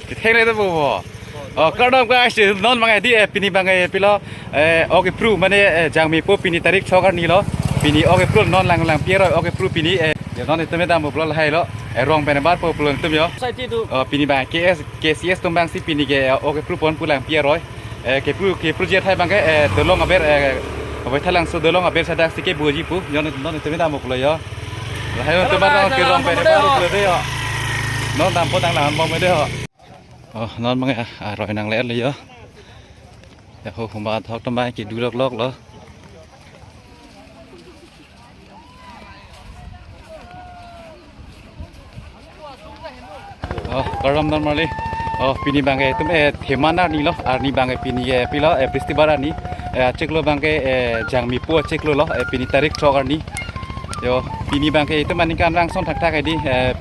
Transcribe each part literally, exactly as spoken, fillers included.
Ketheng le ta po. Oh, kardom guys, non bang di, eh, pini bang, eh, pilo, eh, ok kepru mane, eh, Jangmipo pini tarik throk arni lo. Pini ok kepru non lang lang pi aroi, ok kepru pini, eh, ya non itum dampo pulo lahai lo. Eh, rong pen bar po pulo itum yo. Society tu. Oh, pini bang K S, K C S atum bang si pini ke, eh, ok kepru pon pu lang pi aroi. Eh, kepru, kepru je thai bang ke, eh, dolong aber, eh, Abaithalangso dolong aber sadak si ke buji pu. Yo non, non itum dampo pulo yo. Lahai lo itum bang ke rong pen bar pulo de yo. Non dampo tang lang bom de ho. Oh, non bang, ah, ah, aroi nang le le yo. Ya ho, humba thok atum bang kedo loklok lo. Oh, kardom don marli. Oh, pini bang ke itum, eh, Theman arni lo, arni bang ke pini ke pilo, eh, festival arni. Eh, achiklo bang ke, eh, Jangmipo achiklo lo, eh, pini tarik throk arni. Yo, pini bang ke itum aningkan rang son thakthak di, eh,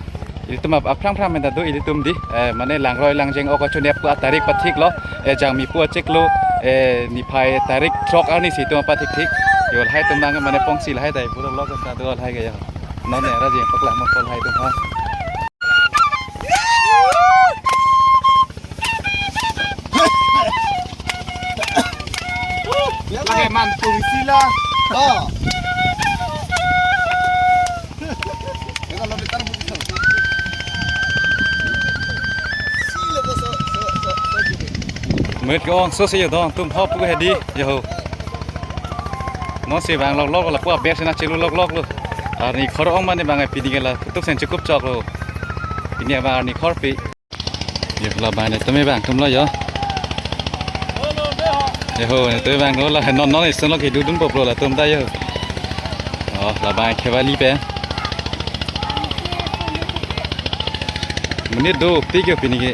itum ap-, aphrang phrang menta do itum di, eh, mane langroi langjeng ok kachunep pu atarik pathik lo, eh, Jangmipo achiklo, eh, niphai tarik throk arni si itum pathik thik. Yo, lahai atum bang mane pongsi lahai dai pura lo kasa do lahai ke yo. Non ne ra jeng paklang mo lahai atum ha. Lagi mantung sila. Oh. Met ke ong so se yo don atum hop ke hedi yo ho. Non si bang loklok lapu aber sina chelu loklok lo. Arni khor ong mane bang pini ke la kutuk sen chukup chok lo. Pini bang arni khor pi. Yo, labang ne tame bang atum lo yo. Yo ho, ne tame bang lo la non non ison lo kedodun po pulo latum ta yo. Oh, labang kevali pe. Monit dopik yo pini ke.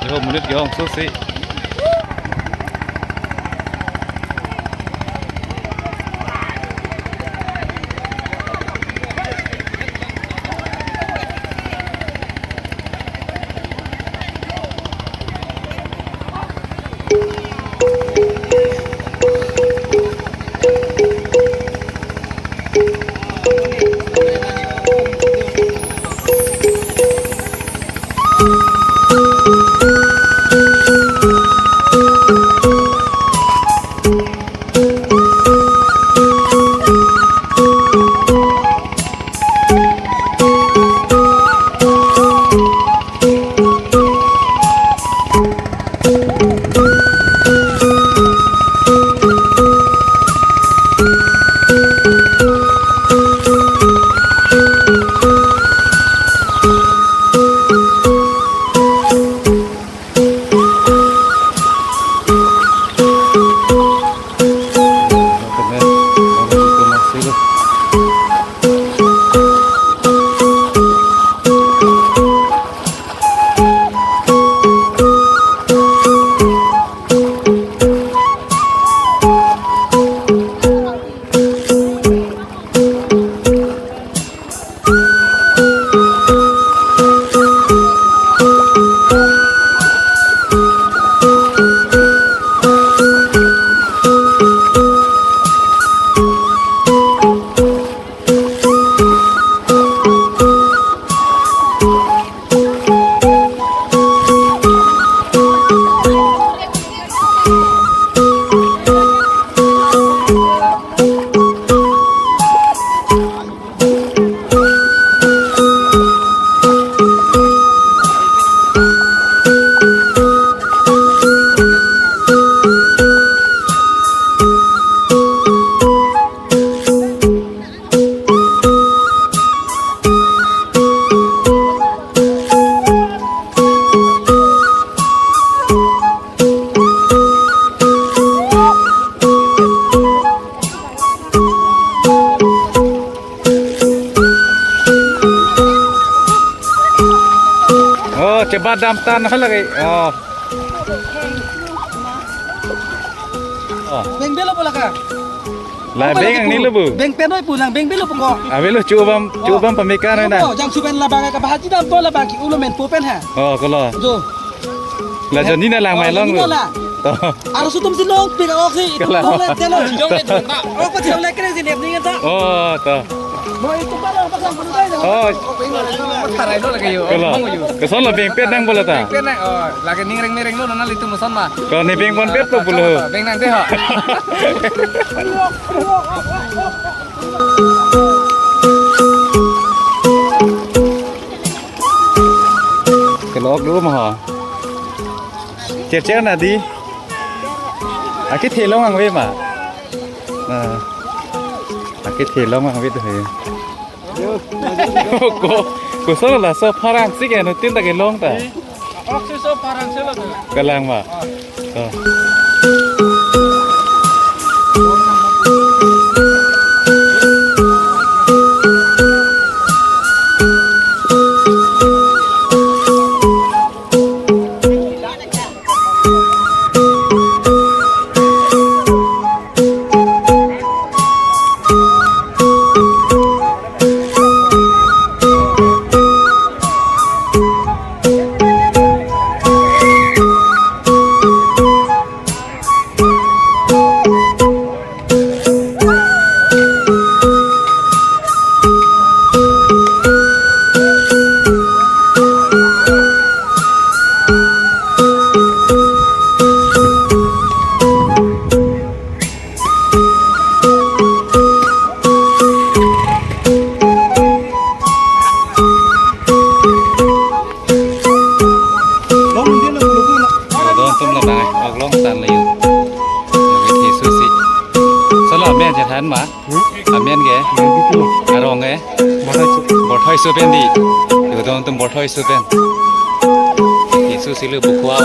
Yo ho, monit ke ong so se. Oh, chebat damtang halake. Oh. Oh. Beng belo po lake. La beng angni lo bu. Beng penoi pu nang beng belo po ko. Avelo chubam, chubam pameka na. Oh, jang chuben labang ka bahaji dampo labang ke ulo menpo pen ha. Oh, kolo. Jo. La jonni na lang mai long. Jonni lo. Na la. To. Arloso atum si longpik, ok si. Kalang. Longpik, jalo. Jong le jong ta. Ok, pachilong le kere si nep ning ta. Oh, to. Mo itum ba longpik sang punu dai. Oh. Tharai lo lake yo. Kalang. Mong yo. Koson lo bengpet nang pulo ta. Bengpet nang. Oh, lake ning reng mereng lo, nang itum koson ma. Ko ne beng ponpet lo pulo. Beng nang dei ho. Kelok dulu mah. Chercher na dei. Akethe long angve ma. Nah. Akethe long angve tu he. Ko, koson laso pharang si ke no tin ta kelong ta. Ok si so pharang si lo tu. Kalang ma. Oh. Don tum la bang, ok long tan le yo. Lake thesu si. Solo amen chethan ma. Hmm? Amen ke. Amen ke. Arong ke. Borthoi Su. Borthoi Su pen dei. Yo don tum Borthoi Su pen. Thesu si le bukwa.